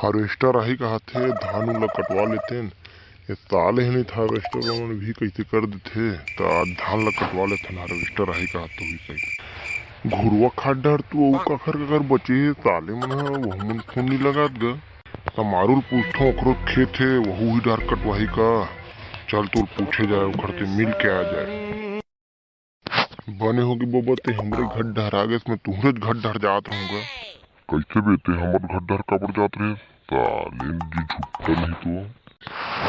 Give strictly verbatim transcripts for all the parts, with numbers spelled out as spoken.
Harvester आही कहत हे, धान उन ला कटवा लेतेन। ये साले हे नहीं हार्वेस्टर वाला मन भी कैसे कर देथे, त आज धान ला कटवा लेतेन, हार्वेस्टर आही कहत तो भी सही। घुरुवा खाद डहर तो अउ काखर काखर बचे हे, साले मन ह वहू मन फोन नहीं लगात गा। समारू ल पूछथों, ओकरो खेत हे, वहू ही डहर कटवाही का। चल तोर पूछे जाए, ओखर ते मिल के आ जाए। बने होगे बबा, ते हमरे घर डहर आ गेस, मैं तुहरे घर डहर जात रहूंगा। कैसे बे, ते हमर घर डहर काबर जात रहे? साले जी झुट्टा नहीं तो।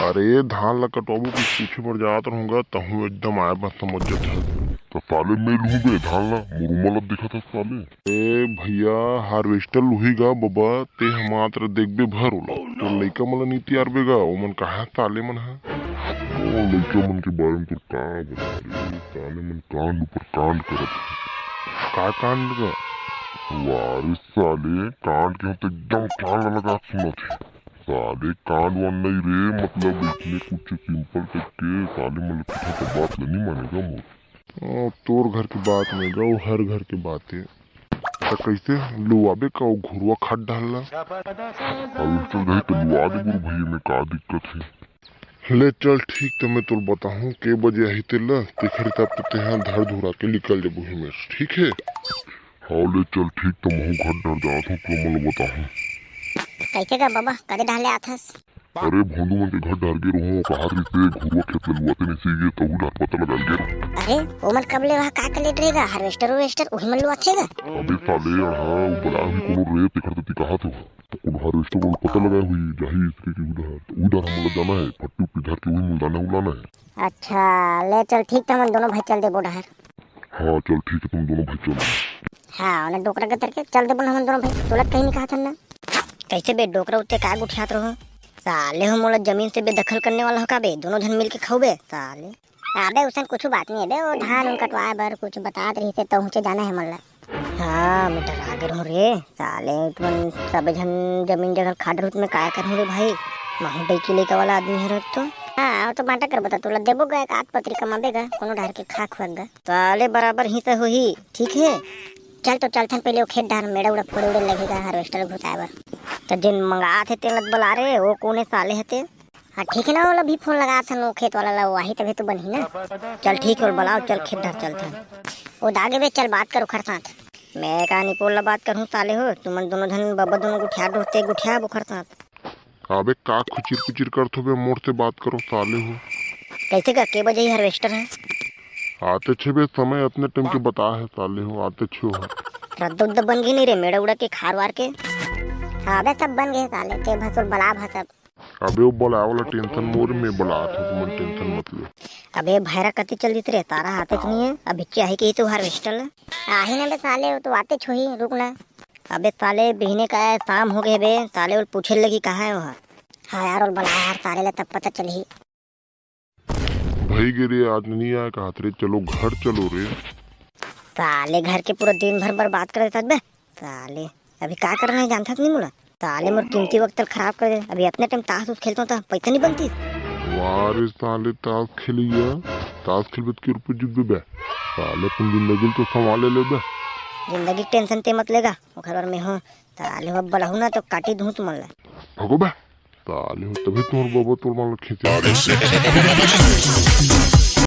अरे धान ला कटवाबो कुछ पूछे बर जात रहूंगा, तहूँ एकदम आए बस समझ जात है। तो साले मैं लूहूं बे धान ला, मोर उमर ला देखत हस साले। ए भैया, हार्वेस्टर लुही गा बबा, ते ह मात्र देखबे भर ओला। तोर लइका मन ला नी तियारबे गा, ओमन कहाँ साले मन ह? ओ लइका मन के बारे में तोर का बता रे, साले मन कांड ऊपर कांड करत हे। का कांड गा? वाह रे साले, कांड के हम तो एकदम कान ला लगा सुनत हे। साले कांड वांड नहीं रे, मतलब इसमें कुछ सिंपल करके साले मन ला पूछा तो बात ला नहीं मानेगा मोर। ओ, तोर घर के बात नहीं गा, वो हर घर के बात है। त कैसे लुआबे का वो घुरुआ खाद डालला? अब उसको गई तो लुआ दे गुरु भैया में का दिक्कत है? ले चल ठीक, त मैं तोल बताहूँ के बजे आही तेला, तेखर हिसाब से तेहा धर धुरा के निकल जाबो ही में, ठीक है? हाँ ले चल ठीक, त महूँ घर डर जात हूँ, तो मन बताहूँ। कैसे का बाबा, कदे डाले आथस? अरे भोंदू मन के घर डहर गे रहूं, कहात रहिसे घुरुआ खेत ल लुआते नइसे गे, तहू डहर पता लगा गे रहूं। अरे ओमन कब ले वहाँ का कर लेत रहेगा, हार्वेस्टर उर्वेस्टर उही मन लुआथे गा। अबे साले अड़हा, वो बड़ा भी कोनो रे, तेखर तती कहात हो। कोनो हार्वेस्टर को पता लगा हुई जाही इसके के उधर, उधर हम लोग जाना है, फट्टू पिधर के वही मुंह लाना उलाना है। अच्छा ले चल ठीक, त हमन दोनों भाई चल देबो डहर। हाँ चल ठीक है, तुम दोनों भाई चलो। हाँ, ओने डोकरा के तरके चल देबो ना हमन दोनों भाई, तोला कहीं नहीं कहा था ना। कैसे बे डोकरा उत्ते का गुठियात रहो? साले हो मोला जमीन से बेदखल करने वाला हो का बे? दोनों झन मिल के खाओ बे साले। अबे उसन कुछ बात नहीं है बे, वो धान उन कटवाए बर कुछ बतात रही से तो ऊंचे जाना है मोला। हाँ, मैं डरा गे रहूं रे साले, तुमन सब झन जमीन जगह खाडर हुत में काय करहूं रे भाई? महू डैकी लइका वाला आदमी है रे तो। हाँ, वो तो बांटा कर बता, तोला देबो गा एक आध पत्री कमाबे गा, कोनो डहर के खा खुआ गा। साले बराबर ही तो होही, ठीक है। चल तो चलथन पहले वो खेत डहर मेड़ा उड़ा फोड़े उड़े लगेगा हार्वेस्टर घुताए बर। तो जिन मंगात हे तेला बला रे, वो कोने साले हते? हाँ ठीक है ना, ओला भी फोन लगा थन, वो खेत वाला ला, वो आही तभी तो बनही ना। चल ठीक है, बलाओ, चल खेत डहर चलथन। वो दागे बे, चल बात कर ओखर साथ। मैं का निपोल ला बात करहूँ साले हो, तुमन दोनों झन बब्बा दोनों गुठिया डोहते गुठिया ओखर साथ। अबे का खुचिर पुचिर करथो बे, मोर से बात करो साले हो। कैसे का, के बजे ही हार्वेस्टर है? आते छे बे, समय अतने टाइम के बता है साले हो, आते छे हो। रद्दा उद्दा बन गई नहीं रे, मेड़ा उड़ा के खार वार के? हाँ बे, सब बन गए साले, ते भसुर बला भसब। अबे वो बलाए वाला टेंशन मोर में बलात हो, तुमन टेंशन मत लो। अबे भैरा कति चल जीत रे, तारा हाथे के नहीं है, अभी चाहे के ही तो हार्वेस्टर ला। आही ना बे साले, वो तो आते छोही, रुक ना। अबे साले बिहने का है, शाम हो गए बे, साले वो पूछे लगी कहाँ है वो? हाँ यार, वो बला यार साले ला, तब पता चलही। भई गे रे, आज नहीं आए कहत रे, चलो घर चलो रे। साले घर के पूरा दिन भर बर्बाद कर देता बे। साले अभी का करना है जानता नहीं मोला। साले मोर कीमती वक्त खराब कर दे। अभी अपने टाइम ताश उस खेलता था, पैसा नहीं बनती। वाह रे साले ताश खेलिया, ताश खेलबे त के रुपये जीतबे बे। साले अपन जिंदगी तो संभाले ले बे। जिंदगी टेंशन ते मत लेगा, ओखर बर मैं हूँ। साले हो बलहू ना तो काटी दूँ तुमन ला। भगो बे। साले हो, तभी तोर बाबा तोर मन ल खींचे।